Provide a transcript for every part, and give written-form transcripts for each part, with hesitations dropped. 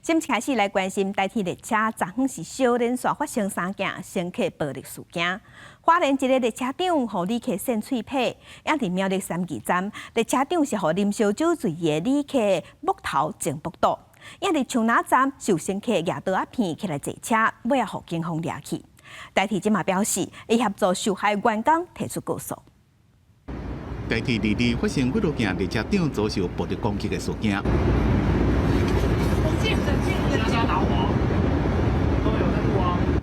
先開始來關心台鐵列車，昨昏是小連續發生三件乘客暴力事件。花蓮一个列車長予旅客扇喙䫌，也佇苗栗三義站，列車長是予啉燒酒醉的旅客木頭前腹肚。也佇樹林站，有乘客攑刀仔片起來坐車，尾仔予警方掠去。台鐵這馬表示，會協助受害員工提出告訴。台鐵歷歷發生幾多件列車長遭受暴力攻擊的事件。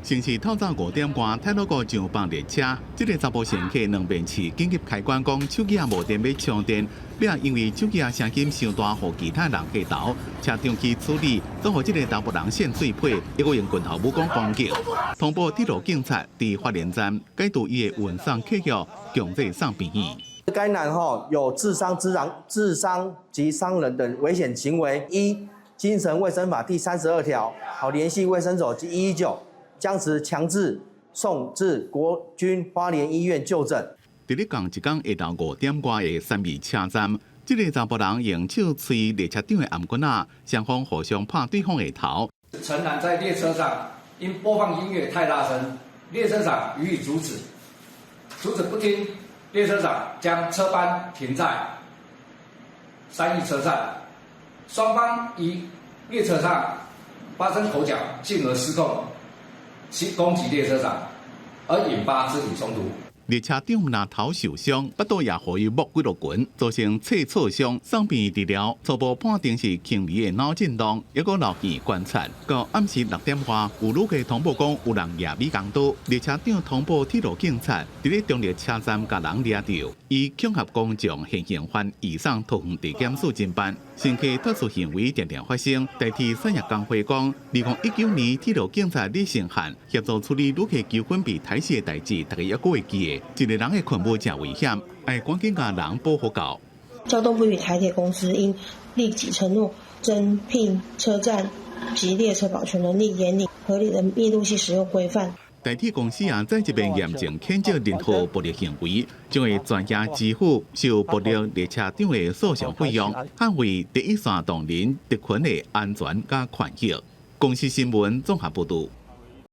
先是透早5點外，太魯閣上班列車，這个查埔乘客兩邊飼緊急開關，講手機仔無電欲充電，尾仔因為手機仔聲音傷大，予其他人嚇到，車長去處理，煞予這个查埔人扇喙䫌，猶閣用拳頭武功攻擊。通報鐵路警察佇花蓮站解除伊的運送客票，強制送病院。該男吼有自傷、自傷、自傷及傷人等危險行為，依精神衛生法第32條，好聯繫衛生所及119。將持強制送至國軍花蓮醫院就診。佇咧仝一工下晝5點外的三義車站，這个查埔人用手捶列車長的頷頸仔，雙方互相拍對方的頭。陳男在列車上因播放音樂太大聲，列車長予以阻止，阻止不聽，列車長將車班停在三義車站，雙方於列車上發生口角，進而失控。攻擊列車長，而引發肢體衝突。列車長若頭受傷，腹肚也予伊摸幾落拳，造成切挫傷，送病治療。初步判定是輕微的腦震盪，猶閣留院觀察。到暗時6點外，有旅客通報講有人攑美工刀，列車長通報鐵路警察，佇咧中壢車站共人掠著，以恐嚇公眾現行犯移送桃園地檢署偵辦。乘客特殊行為定定發生。台鐵產業工會講，2019年鐵路警察李成漢協助處理旅客糾紛被刣死的代誌，大家猶閣會記得。一个人的困舞誠危險，愛趕緊共人保護夠。交通部與台鐵公司應立即承諾增聘車站及列車保全人力，研擬合理的密錄器使用規範。台鐵公司也再一遍嚴正譴責任何暴力行為，將會全額支付受暴力列車長的訴訟費用，捍衛第一線同仁族群的安全佮權益。公視新聞綜合報導。